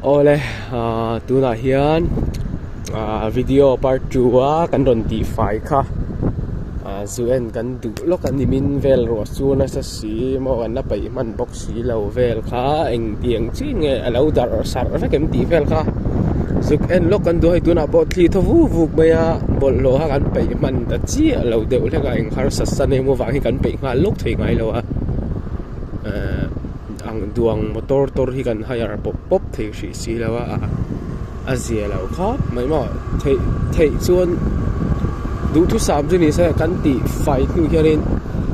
Awle tunah hian video part 2 a kan rawn tih fai kha zu en kan duh lawk a nimin vel ruah chu nasa si maw kan la peih hman bawk si lo vel kha engtiang chin nge a lo darh sarh vek em tih vel kha zuk en lawk kan duh a hei tunah pawh thli thaw vuk vuk mai a bawlhhlawh kha kan peih hman ta chiah lo deuh hlek a eng harsat san emaw vang hi kan peih nghal lawk thei ngai lo a ehh. Ang duang motor tawr hi kan hire pawp pawp thei hrih si lo a a zia lo khawp mai maw theih theih chuan duhthusam chu ni se kan tih fai hnu hianin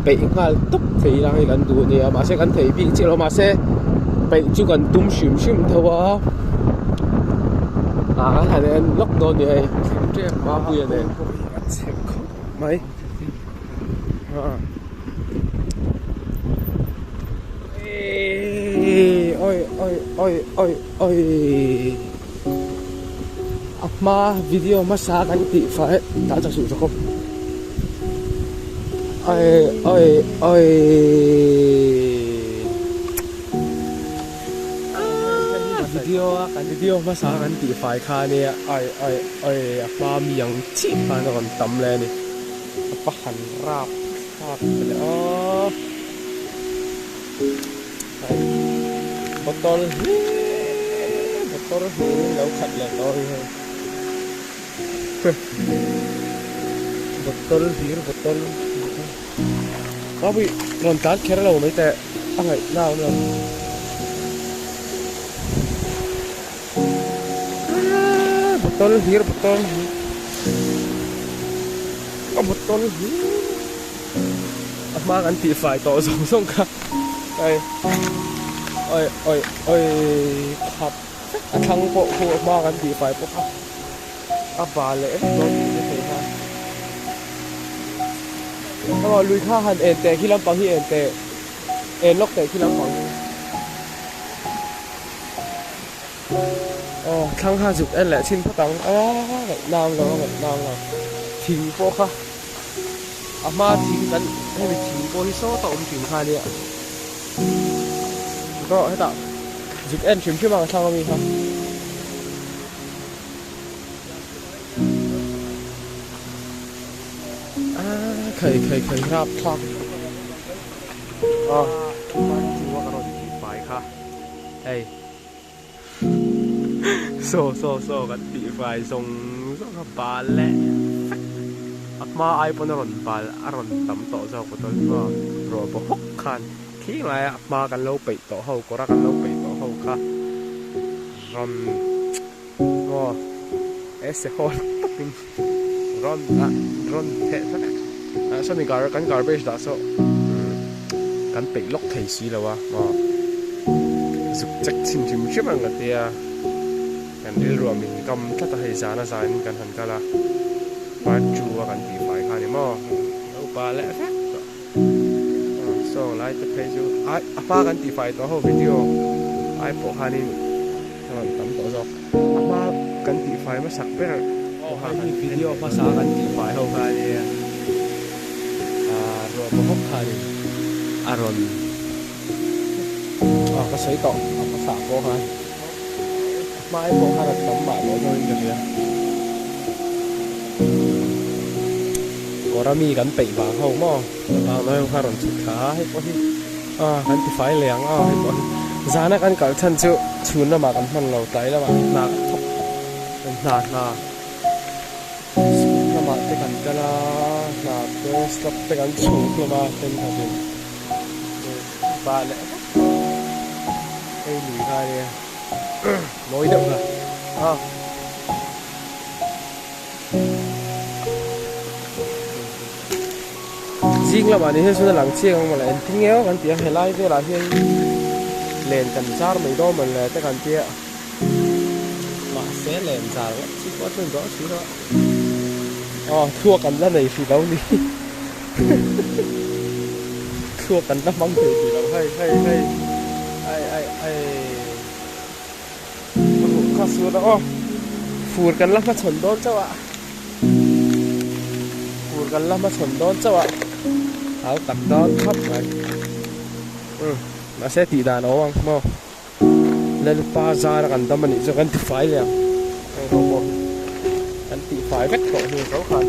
peih nghal tawp thei ila hei kan duh a nia mahse kan thei bik chiah lo mahse peih chu kan tum hrim hrim tho a ah kan han en lawk dawn a ni hei Mapuia nen a chhe khawp mai. Oi oi oi oi oi a hma video hmasa kan tih fai tah chak suh chak aw oi oi oi video a kan video hmasa kan tih fai kha ania oi oi oi a hma mi ang chiah khan a rawn tam leh a ni. A pa han rap thlak leh a bottle hi bottle hmuhin lo khat leh tawh a ni hei bottle hlir bottle mapui rawn tlan kher lo mai teh a ngaihna a awm lo. Bottle hlir bottle hlir a bottle hlir a hma kan tih fai tawh zawng zawng kha hei oi oi oi khap vek a thlang pawh khu a hma kan tih fai pawh kha a bal leh vek dawn tih te thei kha aw lui kha han en teh khi lampang hi en teh en lawk teh khi lampang hi. Aw thlang kha zuk en leh chhin phawt ang a ngaih nang lo a ngaih nang lo thing pawh kha a hma thing kan hemi thing pawh hi sawta awm thin kha ania rawh hetah zuk en hrim hrim ang thlang ami kha. Khai khai khai rap thlak aw ka rawn tih fai kha. Hei saw saw saw kan tih fai zawng zawng a bal leh vek a hma ai pawn a rawn bal a rawn tam tawh zawk a chuan maw ruah paw hawk khan thleng lai a hma kan lo peih tawh ho kawr a kan lo peih tawh ho kha rawn maw ese hawl tawpin rawn a rawn theh vek a sawmi gar kan garbage dah saw kan peih lawk thei si lo a maw zuk chek chhin hrim hrim ang a tia kan rilruah min kam tlat a hei zan a zan in kan han kal a part two a kan tih fai kha a ni maw lo pa leh vek tawh saw lai te phei chu ai a hma kan tih fai tawh ho video ai pawh khanin a rawn tam tawh zawk a hma kan tih fai hmasak ber pawh kha kan video hmasa kan tih fai ho kha ania ah ruah paw hawk khanin a rawn ah ka sawi tawh a hmasa pawh khan a hma ai pawh khan a tam mah tawh zawkin ka hria kawr ami kan peih vang ho maw vang ho kha rawn chhuk thla a hei pawh hi. A kan ti fai leh ang a hei pawh hi zana kan kal chhan chu chhun lamah kan hman lo tlai lamah hna kan thawk hna hna school lamah te kan kal a hna te stop te kan chhuk hlawm a thenkhat in bah leh vek hei lui kha ania mawi deuh kha a. Zing lamah ni hian chuan a lang chiang ang mawle engtin nge aw kan tih a helai velah hian len kan zar mai dawn mawn le te kan tia mahse len zar ngawt chi pawh chuan dawn si lo a aw thluak kan la nei hrih lo ni thluak kan la hmang thei hrih lo hei hei hei ai ai ai kha sur a aw fur kan la hmachhawn dawn chauh a. Fur kan la hmachhawn dawn chauh a, hau tak dawn khawp mai. Umm mahse tih dan a awm ang maw? Lalpa zara kan dam anih chu kan ti fai leh ang heng ho pawh hi kan tih fai vek tawh hnu tho khan.